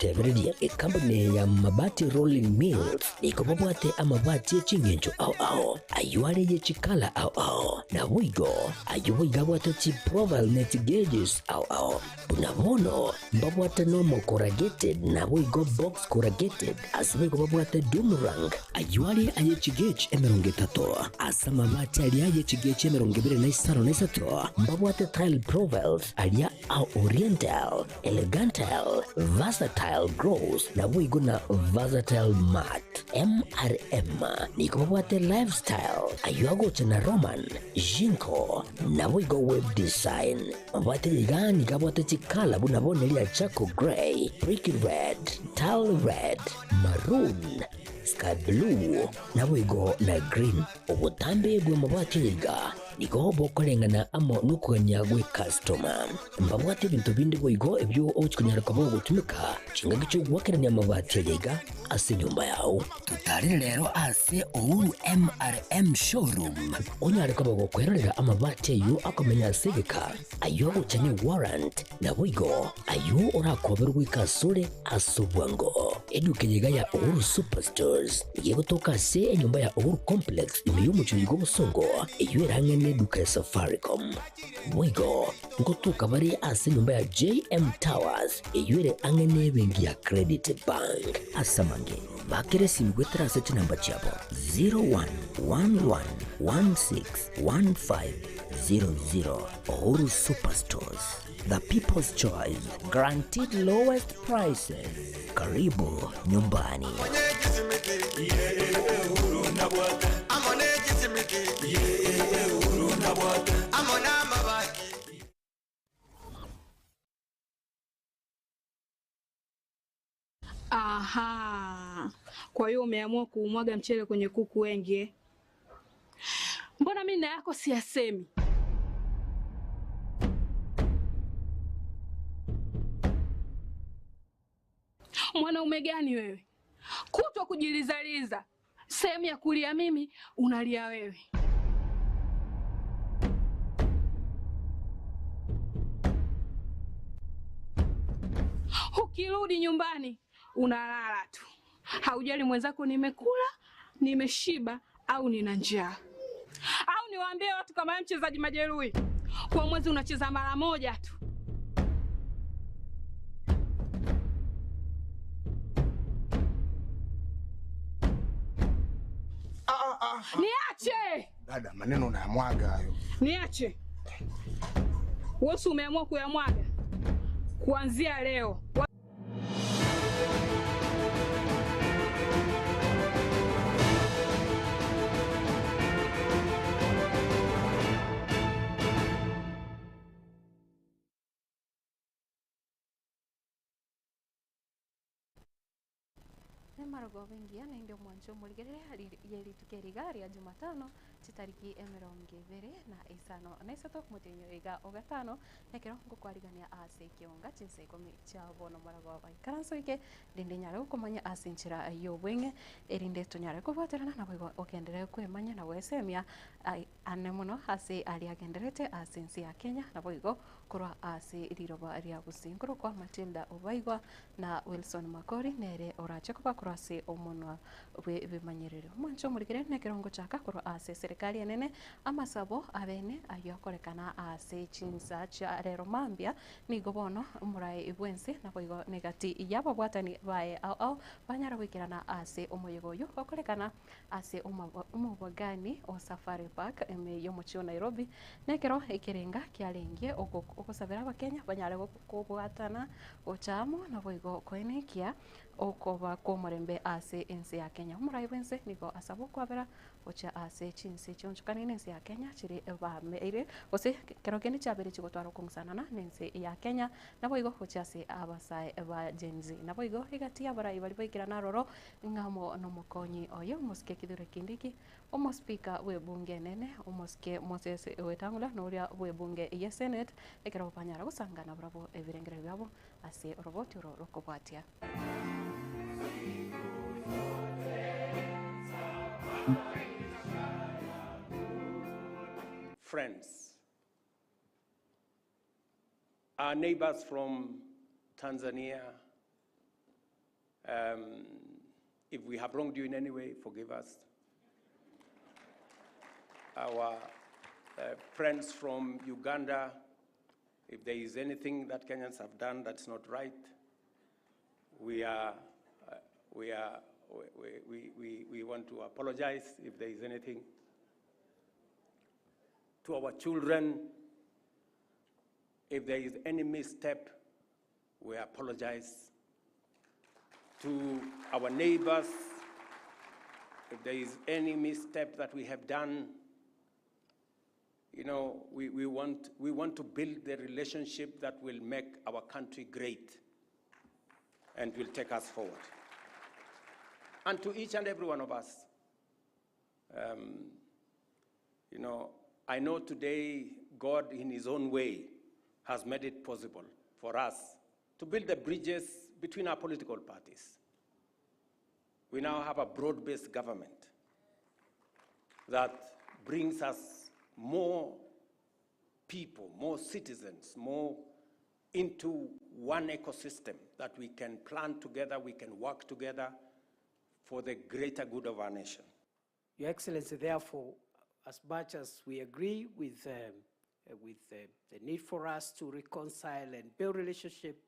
Tebereria ekambuni eye ya Mabati Rolling Mills nigo babwate amabati e ching'encho ao ao, ayio are ye chikala ao ao, naboigo ayio boigo abwate chiprofile ne chigeges ao ao. Buna bono mbabwate normal corrugated naboigo box corrugated, ase boigo babwate doomerang, ayio are aye chigauge 30, ase amabati aria aye chigauge 23 na mbabwate tile profiles aria a Oriental, Elegantal, Versatile Gross, naboigo na Versatile Matte. MRM nigo babwate Lifestyle, ayio agocha na Roman, Jinko, naboigo Web Design. Babwate iga nigo abwate chikala buna bono eria Charcoal Grey, Brick Red, Tile Red, Maroon, Sky Blue, naboigo na Green. Obotambe bw'amabati iga nigo bokoreng'ana amo nokogania gw'ekastoma. Mbabwate ebinto binde boigo ebio ogochia konyara koba ogotumeka chingaki chi'ogoakerania amabati aya iga ase enyomba yao. Totarere rero ase Uhuru MRM Showroom onyare koba gokwerorera amabati ayio akomenya ase egeka, ayio agocha ne warrant, naboigo ayio orakoberwe goika asore ase obwango. Eduka eye iga ya Uhuru Superstores nigo egotoka ase enyomba ya Uhuru Complex ime y'omochie oyo bw'obosongo, eyio ere ang'e neduka ya Safaricom. Boigo ngotoka bare ase enyomba ya JM Towers eyio ere ang'e nebenki ya Credit Bank. Ase amange, bakera esimi goetera ase chinamba chiabo 0111161500. Uhuru Superstores, the people's choice, guaranteed lowest prices. Karibu nyumbani. Aha, kwa hiyo umeamua kuumwaga mchele kwenye kuku wengi eh? Mbona mimi na yako siyasemi? Mwanaume gani wewe? Kutwa kujilizaliza, sehemu ya kulia mimi unalia wewe. Ukirudi nyumbani unalala tu, haujali mwenzako nimekula, nimeshiba au nina njaa. Au niwaambie watu kama wewe mchezaji majeruhi, kwa mwezi unacheza mara moja tu. Niache, Dada, maneno unayamwaga hayo. niache. Wewe si umeamua kuyamwaga kuanzia leo. Nemarogoba engiya naende omwancho omorigereria ye rituko eri iga ria Jumatano chitariki 21 na isato omotienyi oyo iga o gatano nekero ngokwarigania ase ekeonga chinsa ikomi chia bono morogoba. Ikaranso ike rinde nyare gokomanya ase enchera y'obweng'e erinde tonyare kobwaterana naboigo ogenderere kwemanya na gwesemia ane mono ase aria agendererete ase ense ya Kenya naboigo korwa ase riroba ria Gusii. Nkorokwa Matilda Obaigwa na Wilson Makori nere orache koba korwa ase omonwa bw'ebimanyererio. Omwanche omorikire nekero ngochaka korwa ase eserekari enene amasabo abene ayio akorekana ase chinsa chia rero mambia nigo bono omorai bwense naboigo negati y'ababwatani baye ao ao banyara goikerana ase omoyega oyio okorekana ase omobogani o Safari Park ime y'omochie o Nairobi nekero ekerenga kiarenge ogosabera abakenya banyare kobwatana gocha amo naboigo koenekia okoba kw'omorembe ase ense ya Kenya. Omorai bwense nigo asaba okwabera gochia ase chinse chionchokanire nense ya Kenya chire bameire gose kero kende chiabeire chigotwara okong'usanana nense ya Kenya naboigo gochia ase abasae ba Gen Z. Naboigo egati y'abarai baria baikerana aroro ng'amo nomokonyi oye omosike Kithure Kindiki, omospika bw'ebunge enene omosike Moses Wetang'ula na oria bw'ebunge ye Senate ekero banyara gosangana barabwo ebirengererio biabo ase oroboti oro rokobwatia. Friends, our neighbors from Tanzania, Um, if we have wronged you in any way, forgive us. Our uh, friends from Uganda, if there is anything that Kenyans have done that's not right, we are, uh, we, are, we, we, we, we want to apologize if there is anything. To our children, if there is any misstep, we apologize. To our neighbors, if there is any misstep that we have done, you know, we, we, want, we want to build the relationship that will make our country great and will take us forward. And to each and every one of us, um, you know, I know today God, in His own way, has made it possible for us to build the bridges between our political parties. We now have a broad based government that brings us more people, more citizens, more into one ecosystem that we can plan together, we can work together for the greater good of our nation. Your Excellency, therefore, as much as we agree with, um, with uh, the need for us to reconcile and build relationship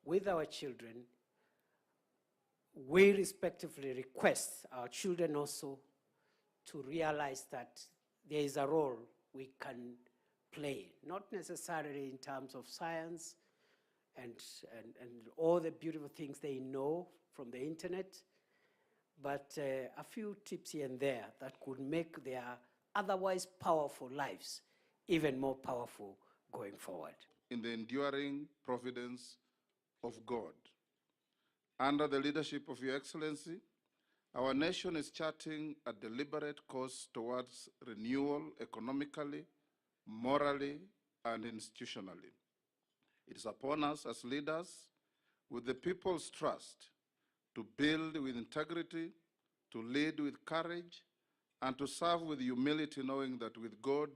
with our children, we respectively request our children also to realize that there is a role we can play, not necessarily in terms of science and, and, and all the beautiful things they know from the internet, but uh, a few tips here and there that could make their otherwise powerful lives even more powerful going forward. In the enduring providence of God. Under the leadership of Your Excellency, our nation is charting a deliberate course towards renewal economically, morally, and institutionally. It is upon us as leaders, with the people's trust, to build with integrity, to lead with courage, and to serve with humility, knowing that with God,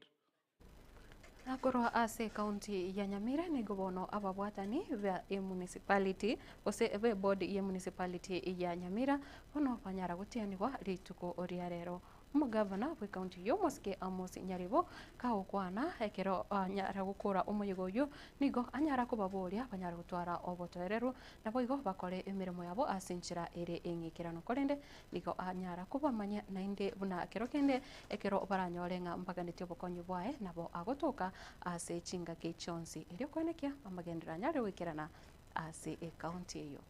Nakorwa ase ekaunti ya Nyamira nigo bono ababwatani ba emunicipality gose be board ya municipality ya Nyamira bono banyara gotianigwa rituko ria rero. Omogavana bwa ekaunti ya Omosike Amos Nyaribo kagokwana ekero anyara gokora omoyega oywo nigo anyara kobaboria banyara gotwara obotoereru nabo igo bakore emeremo yabo ase enchera ere eng'ikerano korende nigo anyara kobamanya naende buna kero kende ekero baranyore ng'a mbaganetie obokonyi bwaye nabo agotoka ase chingaki chionsi erio koenekia amagenderero anyare goikerana ase ekaunti eyo.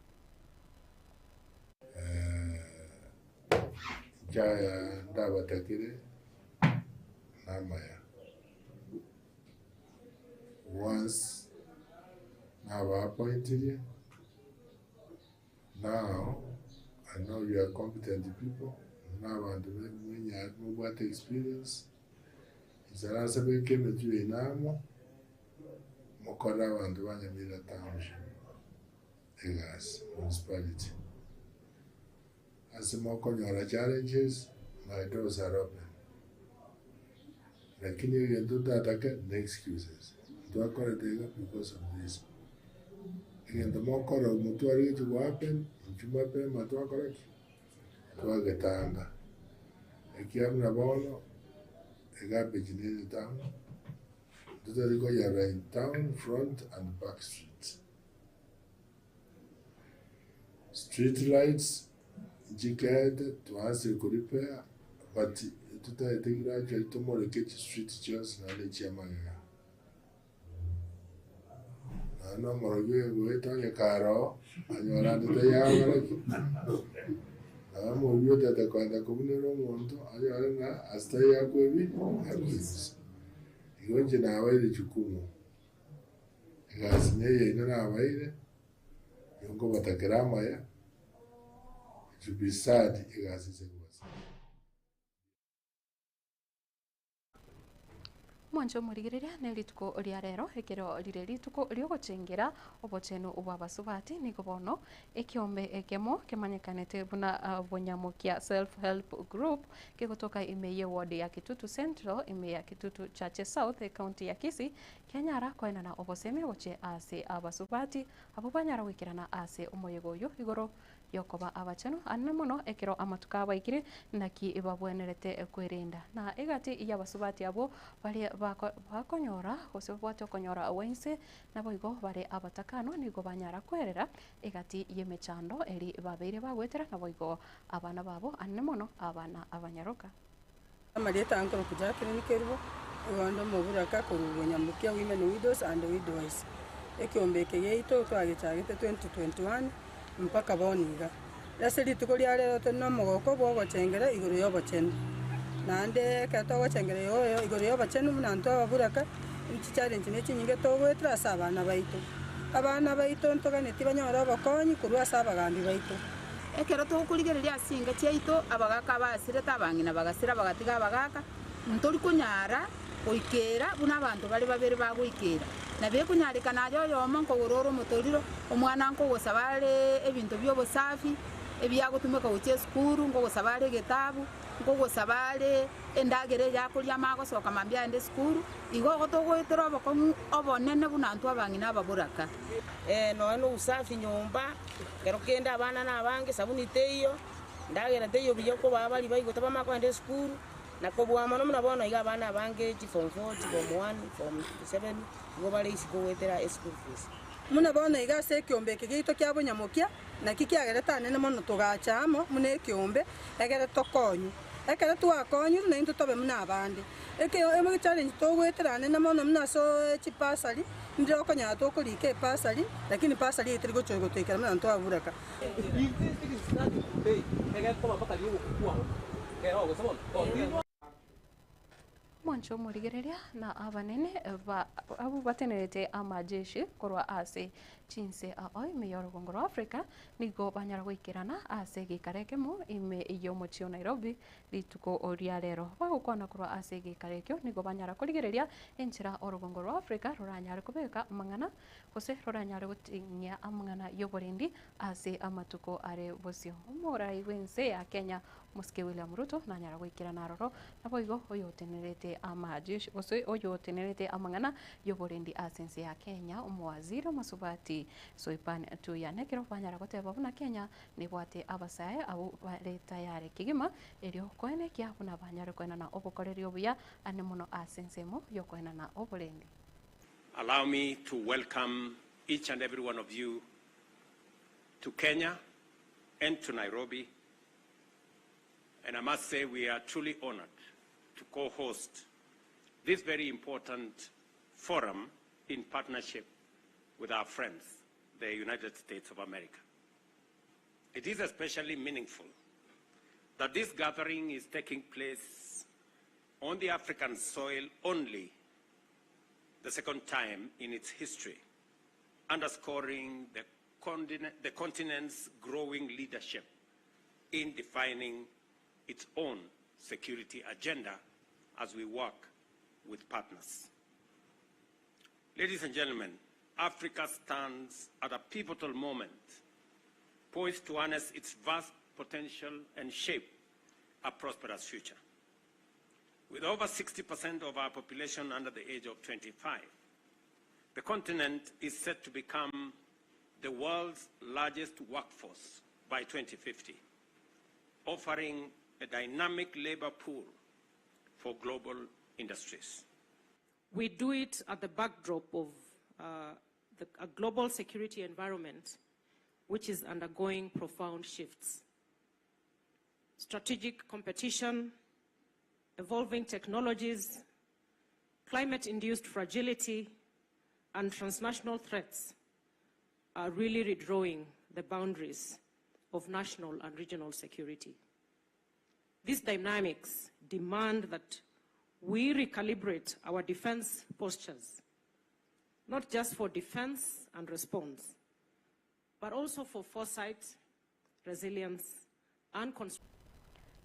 Nchaya ndabatakire namaya. Once nabaappointirie, now I know you are competent people, n'abantu mubwate experience, insaranse beke emitwe yaino amo, mukore abanto ba Nyamira Township egasi, municipality. Ase mokonyora challenges, my doors are open. Lakini egento ntatake ne excuses. Ntwakorete iga because of this. Egento mokora omotware gechi go happen, inchuo mapema twakora ki? Twagetanga. Ekiagera bono, egarbage nere town, ntotari koyerora in town front and back streets. Street lights nchikeete twaansirie ko repair but totagete gradually tomoreke chistreet chionsi naende chiamagega. Naende omorokia oyo goeta onye kare oo anyore ande tayagora ki? Nabo omorwoti otete koenda kobunera omonto anyore ng'a ase tayakwa ebi akoibisa. Igo inche nabaire jukumu, egasi neye yaino nabaire, nigo nkobatakera amaya, it will be sad egasi ase kobasaba. Mwanche omorigereria ne rituko ria rero, ekero rire rituko riogochengera obochenu bw'abasubati, nigo bono ekiombe ekemo kemanyekanete buna Bonyamokia Self Help Group kegotoka ime ye ward ya Kitutu Central ime ya Kitutu Chache South ecounty ya Kisii kianyara koenana obosemia gochia ase abasubati abwo banyara goikerana ase omoyega oyio igoro. Yokoba abachenu anene mono ekero amatuko abaikire, naki babwenerete kwerenda. Na egati y'abasubati abwo baria bakonyora gose babwate okonyora gwa inse, naboigo bare abatakano nigo banyara kwerera egati y'emechando eri babeire bagoetera, naboigo abana babo anene mono abana abanyaroka. Amarieta aa nkorokwa Jacqueline Kerubo, igo onde omoburaka korwa Bonyamukia Women Widows and Widowers. Ekiombe eke giaito twagechagete 2021 mpaka bono iga. Ase rituko ria rero tore na omogoko bwa ogochengera igoro y'obochenu. Naende ekero togochengera igoro y'obochenu buna intwe ababuraka, chichallenge ne chinyinge togoetera ase abana baito. Abana baito ntoganetie banyore obokonyi korwa ase abagambi baito. Ekero tokorigereria ase chinka chiaito, abagaaka abasirete, abang'ina bagasira bagatiga abagaaka, ntori konyara goikera buna abanto bare babere bagoikera. Nabo ekonyarekana aye oyomo nkogora ore omotoriro, omwana nkogosaba are ebinto bi'obosafi, ebiagotumeka gochia esukuru, nkogosaba are egetabu, nkogosaba are endagera eye akoria amanye gosoka mambia aende esukuru, igo igo togoetera obokong'u obonene buna intwe abang'ina ababoraka. Nonya na obusafi nyomba, ekero kende abana na abange, sabuni teiyo, endagera teiyo buya okobaa baria baigota bamanye kogenda esukuru, na kobua mono buna bono iga abana abange chiform four, chiform one, form seven, nigo bare isiko goetera eschool fees. Buna bono iga ase ekeombe eke giaito kia bonyamokia, naki kiagerete anene mono togacha amo buna ekeombe, egere tokonywe. Ekero twakonyirwe naintwe tobe buna abande. Eke challenge togoetera anene mono buna ase chipasari, ndire okonyora tokorika epasari, lakini pasari eye teri gocha gotoikera buna ntwaburaka. Mwanche omorigereria na abanene ba abwo batenerete amajeshi korwa ase chinse ao ime y'orogongo rwa Africa nigo banyara goikerana ase egeikaro ekemo ime y'omochie o Nairobi rituko ria rero. Bagokwana korwa ase egeikaro ekio nigo banyara korigereria enchera orogongo rwa Africa roranyare kobeka amang'ana gose roranyare goting'ia amang'ana y'oborendi ase amatuko are bosio. Omorai bw'ense ya Kenya Omosike William Ruto nanyara goikerana aroro, naboigo oyotenenerete amajeshi gose oyotenenerete amang'ana y'oborendi ase ense ya Kenya, omowaziri omosubati Soipan Tuya. Nekero banyara goteba buna Kenya nebwate abasae abwo bare tayari kegima erio koenekia buna banyare koenana obokoreri obuya ane mono ase ensemo y'okoenana oborendi. Allow me to welcome each and every one of you to Kenya and to Nairobi. And I must say we are truly honored to co-host this very important forum in partnership with our friends, the United States of America. It is especially meaningful that this gathering is taking place on the African soil only the second time in its history, underscoring the, continent, the continent's growing leadership in defining its own security agenda as we work with partners. Ladies and gentlemen, Africa stands at a pivotal moment, poised to harness its vast potential and shape a prosperous future. With over 60% of our population under the age of 25, the continent is set to become the world's largest workforce by 2050, offering a dynamic labor pool for global industries. We do it at the backdrop of a global security environment which is undergoing profound shifts. Strategic competition, evolving technologies, climate-induced fragility, and transnational threats are really redrawing the boundaries of national and regional security. These dynamics demand that we recalibrate our defense postures, not just for defense and response, but also for foresight, resilience, and construction.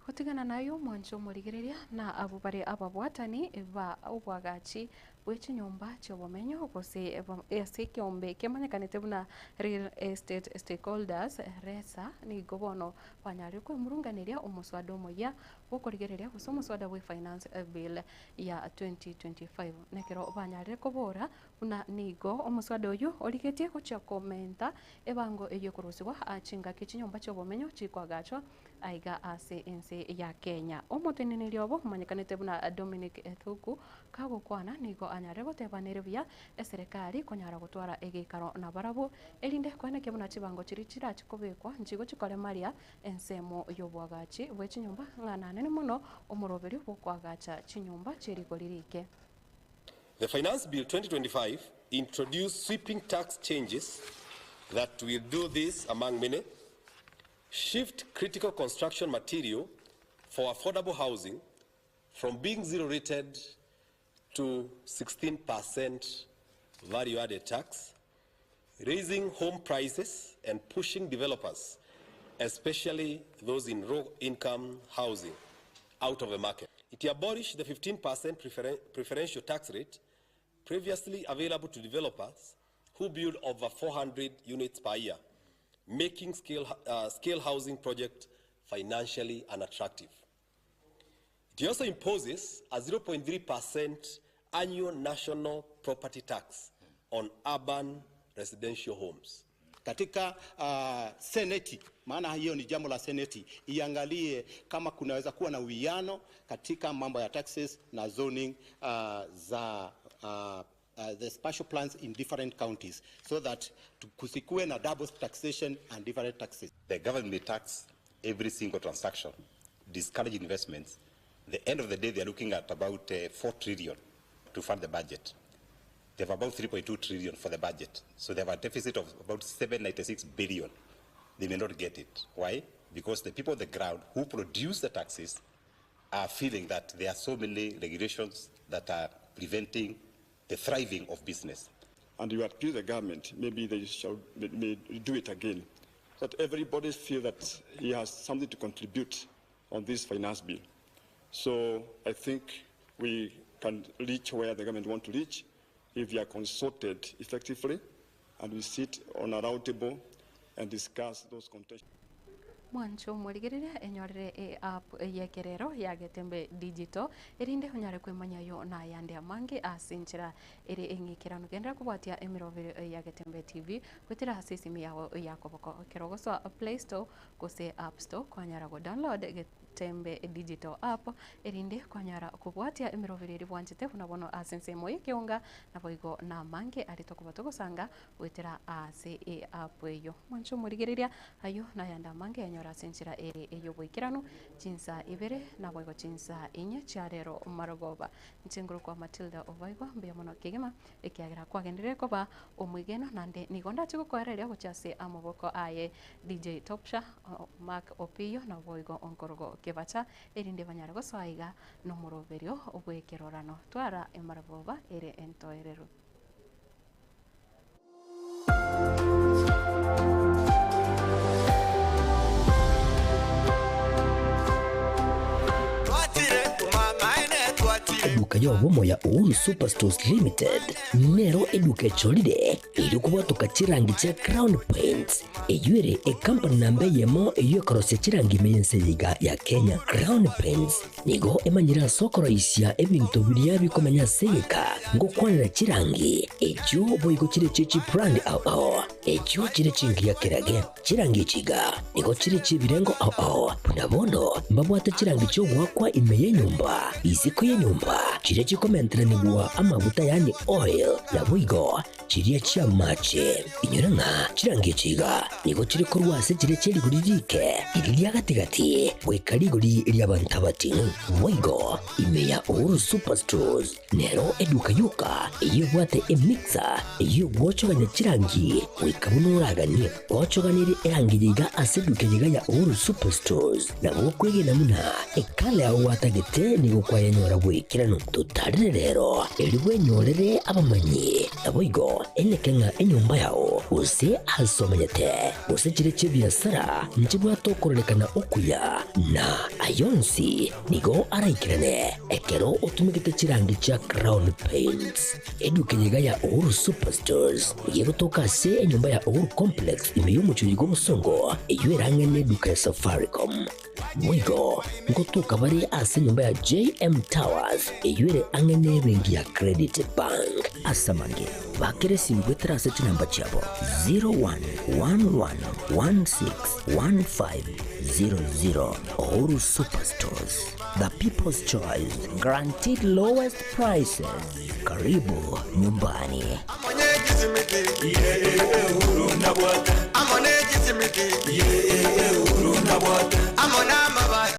Gotigana nayo omwancho omorigereria na abwo bare ababwatani ba obwagachi bwe chinyomba chiobomenyo gose ase ekeombe kemanyekanete buna Real Estate Stakeholders, RESA, nigo bono banyarire kwemurunganeria omoswada omoyia bwokorigereria gose omoswada bwe Finance Bill ya 2025 nekero banyarire kobora. Buna nigo omoswada oyio origetie gochia komenta ebango eyio ekorusigwa chingaki chinyomba chi'obomenyo chikoagachwa aiga ase ense ya Kenya. Omoteneneri obo omanyekanete buna Dominic Thuku kagokwana nigo anyarire goteba nere buya eserekari konyara gotwara egeikaro nabarabwo erinde koenekia buna chibango chiria chirachi kobekwa nchigo chikoremaria ensemo y'oboagachi bwe chinyomba ng'a nanene mono omoroberio bw'okoagacha chinyomba chi'erigori rike. The Finance Bill 2025 introduced sweeping tax changes that will do this, among many, shift critical construction material for affordable housing from being zero-rated to 16% value-added tax, raising home prices and pushing developers, especially those in low-income housing, out of the market. It abolished the 15% preferential tax rate previously available to developers who build over 400 units per year, making scale housing projects financially unattractive. It also imposes a 0.3% annual national property tax on urban residential homes. Katika seneti, maana hiyo ni jambo la seneti, iangalie kama kunaweza kuwa na uwiano katika mambo ya taxes na zoning za the spatial plans in different counties so that kusikue na double taxation and different taxes. The government may tax every single transaction, discourage investments. The end of the day, they are looking at about 4 trillion to fund the budget. They have about 3.2 trillion for the budget. So they have a deficit of about 796 billion. They may not get it. Why? Because the people on the ground who produce the taxes are feeling that there are so many regulations that are preventing the thriving of business. And you appeal the government, maybe they shall may do it again, so that everybody feels that he has something to contribute on this finance bill. So I think we can reach where the government want to reach if we are consulted effectively and we sit on a round table and discuss those contentions. Mwancho omorigereria enyorere e app y'ekerero ya Getembe Digital erinde onyare kwemanya yo na ayande amange ase enchera ere eng'ikeranu. Genderera kobwatia emerobero ya Getembe TV goetera ase esimi yago ya koboko ekero ogosoa Play Store gose App Store kwanyara go download Getembe Digital app erinde kwanyara kobwatia emerobero eria bwanchete buna bono ase ensemo y'ekeonga naboigo namange aria tokoba togosanga goetera ase eapp eyio. Mwanche omorigereria ayio nayande amange yanyore ase enchera ere ey'oboikeranu chinsa ibere naboigo chinsa inye chia rero marogoba. Inche nkorokwa Matilda Obaigwa mbuya mono kegima ekiagera kwagenderire koba omwegeno naende nigo ndache gokoereria gochia ase amaboko aye DJ Topsha, Mark Opiyo naboigo Onkorogo Kebacha erinde banyare gosoa iga nomoroberio bw'ekerorano. Twara emarogoba ere entoereru. Eduka y'obomo ya Uhuru Superstores Limited nero eduka echorire erio kobwatoka chirangi chia Crown Paints, eyio ere ekampani namba eyemo eyio ekorosia chirangi ime y'ense eye iga ya Kenya. Crown Paints Nigo emanyire ase okoroisia ebinto biria bikomenya ase egeka, ngokwanera chirangi, echio boigo chire chie chibrand ao ao, echio chire chingiya kerage. Chirangi echi iga nigo chire chi'ebirengo ao ao, buna bono mbabwate chirangi chi'ogoakwa ime y'enyomba, isiko y'enyomba, chiria chikomenteranigwa amaguta yaani oil, naboigo chiria chi'amache. Inyora ng'a chirangi echi iga nigo chire korwa ase chiria chie rigori riike, riria ria gati-gati, goika rigori ri'abanto abating'u. Boigo ime ya Uhuru Superstores nero eduka yoka eyio ebwate emixer eyio egwochogania chirangi goika buna oraganie. Gwochoganirie erangi eye iga ase eduka eye iga ya Uhuru Superstores, nabo okwegena buna ekala yao gwatagete nigo kwayenyora bw'ekeranu. Totarire rero, erio bwenyorere abamanyi. Naboigo eneke ng'a enyomba yao, gose aase omenyete, gose chiria chi'ebiasara, nchibwate okororekana okuya, na ay'onsi nigo araikerane ekero otumegete chirangi chia Crown Paints. Eduka eye iga ya Uhuru Superstores nigo egotoka ase enyomba. enyomba ya Uhuru Complex ime y'omochie oyo bw'Obosongo eyio ere ang'e n'eduka ya Safaricom. Boigo ngotoka bare ase enyomba ya JM Towers eyio ere ang'e n'ebenki ya Credit Bank. Ase amange, bakera esimi goetera ase chinamba chiabo 0111161500. Uhuru Superstores, the people's choice, guaranteed lowest prices. Karibu nyumbani.